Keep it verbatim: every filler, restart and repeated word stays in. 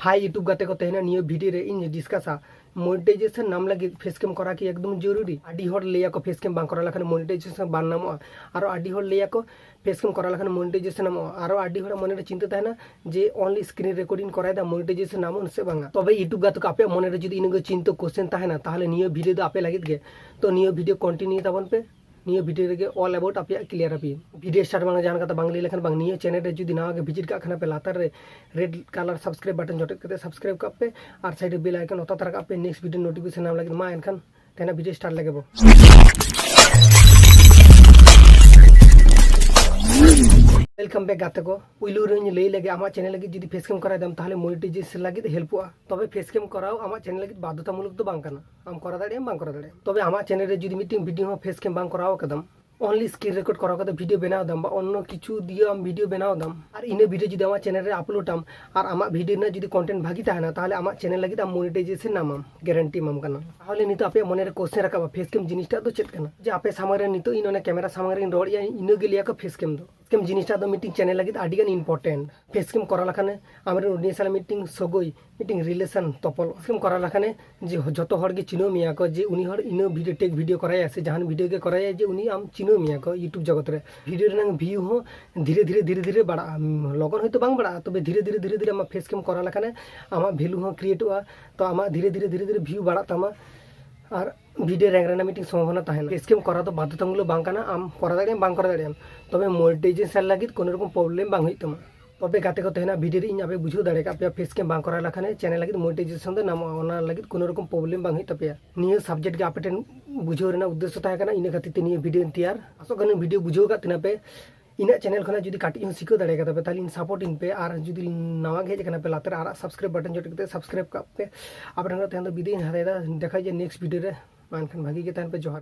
Hi YouTube ᱜᱟᱛᱮ ᱠᱚ, ᱛᱮᱦᱮᱧ ᱱᱤᱭᱟᱹ ᱵᱷᱤᱰᱤᱭᱳ ᱨᱮ ᱤᱧ ᱰᱤᱥᱠᱟᱥᱟ ᱢᱚᱱᱤᱴᱟᱭᱡᱮᱥᱚᱱ ᱧᱟᱢ ᱞᱟᱹᱜᱤᱫ ᱯᱷᱮᱥ ᱠᱮᱢ ᱠᱚᱨᱟᱣ ᱠᱤ ᱮᱠᱫᱚᱢ ᱡᱚᱨᱩᱨᱤ? ᱟᱹᱰᱤ ᱦᱚᱲ ᱞᱟᱹᱭᱟᱠᱚ ᱯᱷᱮᱥ ᱠᱮᱢ ᱵᱟᱝ ᱠᱚᱨᱟᱣ ᱞᱮᱠᱷᱟᱱ ᱢᱚᱱᱤᱴᱟᱭᱡᱮᱥᱚᱱ ᱵᱟᱝ ᱧᱟᱢᱚᱜᱼᱟ, ᱟᱨᱚ ᱟᱹᱰᱤ ᱦᱚᱲ ᱞᱟᱹᱭᱟᱠᱚ ᱯᱷᱮᱥ ᱠᱮᱢ ᱠᱚᱨᱟᱣ ᱞᱮᱠᱷᱟᱱ ᱢᱚᱱᱤᱴᱟᱭᱡᱮᱥᱚᱱ ᱧᱟᱢᱚᱜᱼᱟ᱾ ᱟᱨᱚ ᱟᱹᱰᱤ ᱦᱚᱲᱟᱜ ᱢᱚᱱᱮᱨᱮ ᱪᱤᱱᱛᱟᱹ ᱛᱟᱦᱮᱱᱟ ᱡᱮ only screen recording ᱠᱚᱨᱟᱣ ᱫᱟ, ᱢᱚᱱᱤᱴᱟᱭᱡᱮᱥᱚᱱ ᱧᱟᱢᱚᱜᱼᱟ ᱥᱮ ᱵᱟᱝᱟ᱾ ᱛᱚᱵᱮ YouTube ᱜᱟᱛᱮ ᱠᱚ, ᱟᱯᱮᱭᱟᱜ ᱢᱚᱱᱮᱨᱮ ᱡᱩᱫᱤ ᱤᱱᱟᱹᱜᱮ ᱪᱤᱱᱛᱟᱹ ᱠᱚᱥᱪᱮᱱ ᱛᱟᱦᱮᱱᱟ, ᱛᱟᱦᱚᱞᱮ ᱱᱤᱭᱟᱹ ᱵᱷᱤᱰᱤᱭᱳ ᱫᱚ ᱟᱯᱮ ᱞᱟᱹᱜᱤᱫ ᱜᱮ᱾ ᱛᱚ ᱱᱤᱭᱟᱹ ᱵᱷᱤᱰᱤᱭᱳ ᱠᱚᱱᱴᱤᱱᱤᱭᱩ ᱛᱟᱵᱚᱱ ᱯᱮ, ᱱᱤᱭᱟᱹ ᱵᱷᱤᱰᱤᱭᱳ ᱨᱮᱜᱮ all about ᱟᱯᱮᱭᱟᱜ ᱠᱞᱤᱭᱟᱨ ᱟᱯᱮ᱾ ᱵᱷᱤᱰᱤᱭᱳ ᱥᱴᱟᱨᱴ ᱢᱟᱲᱟᱝ ᱡᱟᱦᱟᱱ ᱠᱟᱛᱷᱟ ᱵᱟᱝ ᱞᱟᱹᱭ ᱞᱮᱠᱷᱟᱱ ᱵᱟᱝ, ᱱᱤᱭᱟᱹ ᱪᱮᱱᱮᱞ ᱨᱮ ᱡᱩᱫᱤ ᱱᱟᱣᱟ ᱜᱮ ᱵᱷᱤᱡᱤᱴ ᱠᱟᱜ ᱠᱷᱟᱱ ᱯᱮ, ᱞᱟᱛᱟᱨ ᱨᱮ ᱨᱮᱰ ᱠᱟᱞᱟᱨ ᱥᱟᱵᱥᱠᱨᱟᱭᱤᱵ ᱵᱟᱴᱚᱱ ᱡᱚᱴᱮᱫ ᱠᱟᱛᱮ ᱥᱟᱵᱥᱠᱨᱟᱭᱤᱵ ᱠᱟᱜ ᱯᱮ ᱟᱨ ᱥᱟᱭᱤᱰ ᱨᱮ ᱵᱮᱞ ᱟᱭᱠᱚᱱ ᱚᱛᱟ ᱛᱟᱨᱟ ᱠᱟᱜ ᱯᱮ, ᱱᱮᱠᱥᱴ ᱵᱷᱤᱰᱤᱭᱳ ᱱᱳᱴᱤᱯᱷᱤᱠᱮᱥᱚᱱ ᱧᱟᱢ ᱞᱟᱹᱜᱤᱫ᱾ ᱢᱟ ᱮᱱᱠᱷᱟᱱ ᱛᱮᱦᱮᱧᱟᱜ ᱵᱷᱤᱰᱤᱭᱳ ᱥᱴᱟᱨᱴ ᱞᱮᱜᱮ ᱵᱚ᱾ ᱣᱮᱞᱠᱟᱢ ᱵᱮᱠ ᱜᱟᱛᱮ ᱠᱚ᱾ ᱯᱩᱭᱞᱩ ᱨᱮᱧ ᱞᱟᱹᱭ ᱞᱮᱜᱮ, ᱟᱢᱟᱜ ᱪᱮᱱᱮᱞ ᱞᱟᱹᱜᱤᱫ ᱡᱩᱫᱤ ᱯᱷᱮᱥ ᱠᱮᱢ ᱠᱚᱨᱟᱣ ᱫᱟᱢ, ᱛᱟᱦᱚᱞᱮ ᱢᱚᱱᱤᱴᱟᱭᱡᱮᱥᱚᱱ ᱞᱟᱹᱜᱤᱫ ᱦᱮᱞᱯᱚᱜᱼᱟ᱾ ᱛᱚᱵᱮ ᱯᱷᱮᱥ ᱠᱮᱢ ᱠᱚᱨᱟᱣ ᱟᱢᱟᱜ ᱪᱮᱱᱮᱞ ᱞᱟᱹᱜᱤᱫ ᱵᱟᱫᱷᱚᱛᱟᱢᱩᱞᱚᱠ ᱫᱚ ᱵᱟᱝ ᱠᱟᱱᱟ᱾ ᱟᱢ ᱠᱚᱨᱟᱣ ᱫᱟᱲᱮᱭᱟᱜ ᱟᱢ, ᱵᱟᱝ ᱠᱚᱨᱟᱣ ᱫᱟᱲᱮᱭᱟᱜ ᱟᱢ᱾ ᱛᱚᱵᱮ ᱟᱢᱟᱜ ᱪᱮᱱᱮᱞ ᱨᱮ ᱡᱩᱫᱤ ᱢᱤᱫᱴᱮᱱ ᱵᱷᱤᱰᱤᱭᱳ ᱦᱚᱸ ᱯᱷᱮᱥ ᱠᱮᱢ ᱵᱟᱝ ᱠᱚᱨᱟᱣ ᱠᱟᱫᱟᱢ, only screen record ᱠᱚᱨᱟᱣ ᱠᱟᱛᱮ ᱵᱷᱤᱰᱤᱭᱳ ᱵᱮᱱᱟᱣ ᱫᱟᱢ ᱵᱟ ᱚᱱᱱᱚ ᱠᱤᱪᱷᱩ ᱫᱤᱭᱮ ᱟᱢ ᱵᱷᱤᱰᱤᱭᱳ ᱵᱮᱱᱟᱣ ᱫᱟᱢ, ᱟᱨ ᱤᱱᱟᱹ ᱵᱷᱤᱰᱤᱭᱳ ᱡᱩᱫᱤ ᱟᱢᱟᱜ ᱪᱮᱱᱮᱞ ᱨᱮ ᱟᱯᱞᱳᱰ ᱟᱢ ᱟᱨ ᱟᱢᱟᱜ ᱵᱷᱤᱰᱤᱭᱳ ᱨᱮᱱᱟᱜ ᱡᱩᱫᱤ ᱠᱚᱱᱴᱮᱱᱴ ᱵᱷᱟᱜᱤ ᱛᱟᱦᱮᱱᱟ, ᱛᱟᱦᱚᱞᱮ ᱟᱢᱟᱜ ᱪᱮᱱᱮᱞ ᱞᱟᱹᱜᱤᱫ ᱟᱢ ᱢᱚᱱᱤᱴᱟᱭᱡᱮᱥᱚᱱ ᱧᱟᱢᱟᱢ, ᱜᱮᱨᱮᱱᱴᱤ ᱮᱢᱟᱢ ᱠᱟᱱᱟ᱾ ᱛᱟᱦᱚᱞᱮ ᱱᱤᱛᱚᱜ ᱟᱯᱮᱭᱟᱜ ᱢᱚᱱᱮᱨᱮ ᱠᱚᱥᱪᱮᱱ ᱨᱟᱠᱟᱵᱼᱟ, ᱯᱷᱮᱥ ᱠᱮᱢ ᱡᱤᱱᱤᱥᱴᱟᱜ ᱫᱚ ᱪᱮᱫ ᱠᱟᱱᱟ? ᱡᱮ ᱟᱯᱮ ᱥᱟᱢᱟᱝ ᱨᱮ ᱱᱤᱛᱚᱜ ᱤᱧ ᱱᱚᱰᱮ ᱠᱮᱢᱮᱨᱟ ᱥᱟᱢᱟᱝ ᱨᱮᱧ ᱨᱚᱲᱮᱫᱼᱟ, ᱤᱱᱟᱹᱜᱮ ᱞᱟᱹᱭᱟᱠᱚ ᱯᱷᱮᱥ ᱠᱮᱢ ᱫᱚ᱾ ᱯᱷᱮᱥ ᱠᱮᱢ ᱡᱤᱱᱤᱥᱴᱟᱜ ᱫᱚ ᱢᱤᱫᱴᱤᱝ ᱪᱮᱱᱮᱞ ᱞᱟᱹᱜᱤᱫ ᱟᱹᱰᱤ ᱜᱟᱱ ᱤᱢᱯᱚᱨᱴᱮᱱᱴ᱾ ᱯᱷᱮᱥ ᱠᱮᱢ ᱠᱚᱨᱟᱣ ᱞᱮᱠᱷᱟᱱ ᱟᱢᱨᱮᱱ ᱚᱰᱤᱭᱮᱱᱥ ᱥᱟᱞᱟᱜ ᱢᱤᱫᱴᱤᱝ ᱥᱟᱹᱜᱟᱹᱭ, ᱢᱤᱫᱴᱤᱝ ᱨᱤᱞᱮᱥᱚᱱ ᱛᱚᱯᱚᱞ᱾ ᱯᱷᱮᱥ ᱠᱮᱢ ᱠᱚᱨᱟᱣ ᱞᱮᱠᱷᱟᱱ ᱡᱮ ᱡᱚᱛᱚ ᱦᱚᱲ ᱜᱮ ᱪᱤᱱᱦᱟᱹᱣ ᱢᱮᱭᱟ ᱠᱚ ᱡᱮ ᱩᱱᱤ ᱦᱚᱲ ᱤᱱᱟᱹ ᱵᱷᱤᱰᱤᱭᱳ, ᱴᱮᱠ ᱵᱷᱤᱰᱤᱭᱳ ᱠᱚᱨᱟᱣᱟᱭ ᱥᱮ ᱡᱟᱦᱟᱱ ᱵᱷᱤᱰᱤᱭᱳ ᱜᱮ ᱠᱚᱨᱟᱣᱟᱭ, ᱡᱮ ᱩᱱᱤ ᱟᱢ ᱪᱤᱱᱦᱟᱹᱣ ᱢᱮᱭᱟ ᱠᱚ YouTube ᱡᱚᱜᱚᱛ ᱨᱮ᱾ ᱵᱷᱤᱰᱤᱭᱳ ᱨᱮᱱᱟᱜ ᱵᱷᱤᱭᱩ ᱦᱚᱸ ᱫᱷᱤᱨᱮ ᱫᱷᱤᱨᱮ, ᱫᱷᱤᱨᱮ ᱫᱷᱤᱨᱮ ᱵᱟᱲᱟᱜᱼᱟ᱾ ᱞᱚᱜᱚᱱ ᱦᱚᱭᱛᱳ ᱵᱟᱝ ᱵᱟᱲᱟᱜᱼᱟ, ᱛᱚᱵᱮ ᱫᱷᱤᱨᱮ ᱫᱷᱤᱨᱮ, ᱫᱷᱤᱨᱮ ᱫᱷᱤᱨᱮ ᱟᱢᱟᱜ ᱯᱷᱮᱥ ᱠᱮᱢ ᱠᱚᱨᱟᱣ ᱞᱮᱠᱷᱟᱱ ᱟᱢᱟᱜ ᱵᱷᱮᱞᱩ ᱦᱚᱸ ᱠᱨᱤᱭᱮᱴᱚᱜᱼᱟ᱾ ᱛᱚ ᱟᱢᱟᱜ ᱫᱷᱤᱨᱮ ᱫᱷᱤᱨᱮ, ᱫᱷᱤᱨᱮ ᱫᱷᱤᱨᱮ ᱵᱷᱤᱭᱩ ᱵᱟᱲᱟᱜ ᱛᱟᱢᱟ ᱟᱨ ᱵᱷᱤᱰᱤᱭᱳ ᱨᱮᱝᱠ ᱨᱮᱱᱟᱜ ᱢᱤᱫᱴᱤᱝ ᱥᱚᱢᱵᱷᱚᱵᱚᱱᱟ ᱛᱟᱦᱮᱱᱟ᱾ ᱯᱷᱮᱥ ᱠᱮᱢ ᱠᱚᱨᱟᱣ ᱫᱚ ᱵᱟᱫᱷᱚᱛᱟᱢᱩᱞᱚᱠ ᱵᱟᱝ ᱠᱟᱱᱟ, ᱟᱢ ᱠᱚᱨᱟᱣ ᱫᱟᱲᱮᱭᱟᱜ ᱟᱢ, ᱵᱟᱝ ᱠᱚᱨᱟᱣ ᱫᱟᱲᱮᱭᱟᱜ ᱟᱢ᱾ ᱛᱚᱵᱮ ᱢᱚᱱᱤᱴᱟᱭᱡᱮᱥᱚᱱ ᱞᱟᱹᱜᱤᱫ ᱠᱳᱱᱳ ᱨᱚᱠᱚᱢ ᱯᱨᱚᱵᱞᱮᱢ ᱵᱟᱝ ᱦᱩᱭᱩᱜ ᱛᱟᱢᱟ᱾ ᱛᱚᱵᱮ ᱜᱟᱛᱮ ᱠᱚ, ᱛᱮᱦᱮᱧᱟᱜ ᱵᱷᱤᱰᱤᱭᱳ ᱨᱮ ᱤᱧ ᱟᱯᱮ ᱵᱩᱡᱷᱟᱹᱣ ᱫᱟᱲᱮ ᱠᱟᱜ ᱯᱮᱭᱟ, ᱯᱷᱮᱥ ᱠᱮᱢ ᱵᱟᱝ ᱠᱚᱨᱟᱣ ᱞᱮᱠᱷᱟᱱ ᱪᱮᱱᱮᱞ ᱞᱟᱹᱜᱤᱫ ᱢᱚᱱᱤᱴᱟᱭᱡᱮᱥᱚᱱ ᱫᱚ ᱧᱟᱢᱚᱜᱼᱟ, ᱚᱱᱟ ᱞᱟᱹᱜᱤᱫ ᱠᱳᱱᱳ ᱨᱚᱠᱚᱢ ᱯᱨᱚᱵᱞᱮᱢ ᱵᱟᱝ ᱦᱩᱭᱩᱜ ᱛᱟᱯᱮᱭᱟ᱾ ᱱᱤᱭᱟᱹ ᱥᱟᱵᱡᱮᱠᱴ ᱜᱮ ᱟᱯᱮ ᱴᱷᱮᱱ ᱵᱩᱡᱷᱟᱹᱣ ᱨᱮᱱᱟᱜ ᱩᱫᱽᱫᱮᱥᱥᱚ ᱛᱟᱦᱮᱸ ᱠᱟᱱᱟ, ᱤᱱᱟᱹ ᱠᱷᱟᱹᱛᱤᱨ ᱛᱮ ᱱᱤᱭᱟᱹ ᱵᱷᱤᱰᱤᱭᱳᱧ ᱛᱮᱭᱟᱨ᱾ ᱟᱥᱚᱜ ᱠᱟᱹᱱᱟᱹᱧ ᱵᱷᱤᱰᱤᱭᱳ ᱵᱩᱡᱷᱟᱹᱣ ᱠᱟᱜ ᱛᱤᱧᱟ ᱯᱮ᱾ ᱤᱧᱟᱹᱜ ᱪᱮᱱᱮᱞ ᱠᱷᱚᱱᱟᱜ ᱡᱩᱫᱤ ᱠᱟᱹᱴᱤᱡ ᱦᱚᱸ ᱥᱤᱠᱷᱟᱹᱣ ᱫᱟᱲᱮ ᱠᱟᱫᱟ ᱯᱮ, ᱛᱟᱦᱞᱮ ᱤᱧ ᱥᱟᱯᱳᱨᱴ ᱤᱧ ᱯᱮ, ᱟᱨ ᱡᱩᱫᱤ ᱱᱟᱣᱟ ᱜᱮ ᱦᱮᱡ ᱟᱠᱟᱱᱟ ᱯᱮ, ᱞᱟᱛᱟᱨ ᱨᱮ ᱟᱨᱟᱜ ᱥᱟᱵᱥᱠᱨᱟᱭᱤᱵ ᱵᱟᱴᱚᱱ ᱡᱚᱴᱮᱫ ᱠᱟᱛᱮ ᱥᱟᱵᱥᱠᱨᱟᱭᱤᱵ ᱠᱟᱜ ᱯᱮ᱾ ᱟᱯᱮ ᱴᱷᱮᱱ ᱠᱷᱚᱱᱟᱜ ᱛᱮᱦᱮᱧ ᱫᱚ ᱵᱤᱫᱟᱹᱭ ᱤᱧ ᱦᱟᱛᱟᱣ ᱮᱫᱟ, ᱫᱮᱠᱷᱟ ᱦᱩᱭᱩᱜᱼᱟ ᱱᱮᱠᱥᱴ ᱵᱷᱤᱰᱤᱭᱳ ᱨᱮ᱾ ᱢᱟ ᱮᱱᱠᱷᱟᱱ ᱵᱷᱟᱜᱤ ᱜᱮ ᱛᱟᱦᱮᱱ ᱯᱮ, ᱡᱚᱦᱟᱨ᱾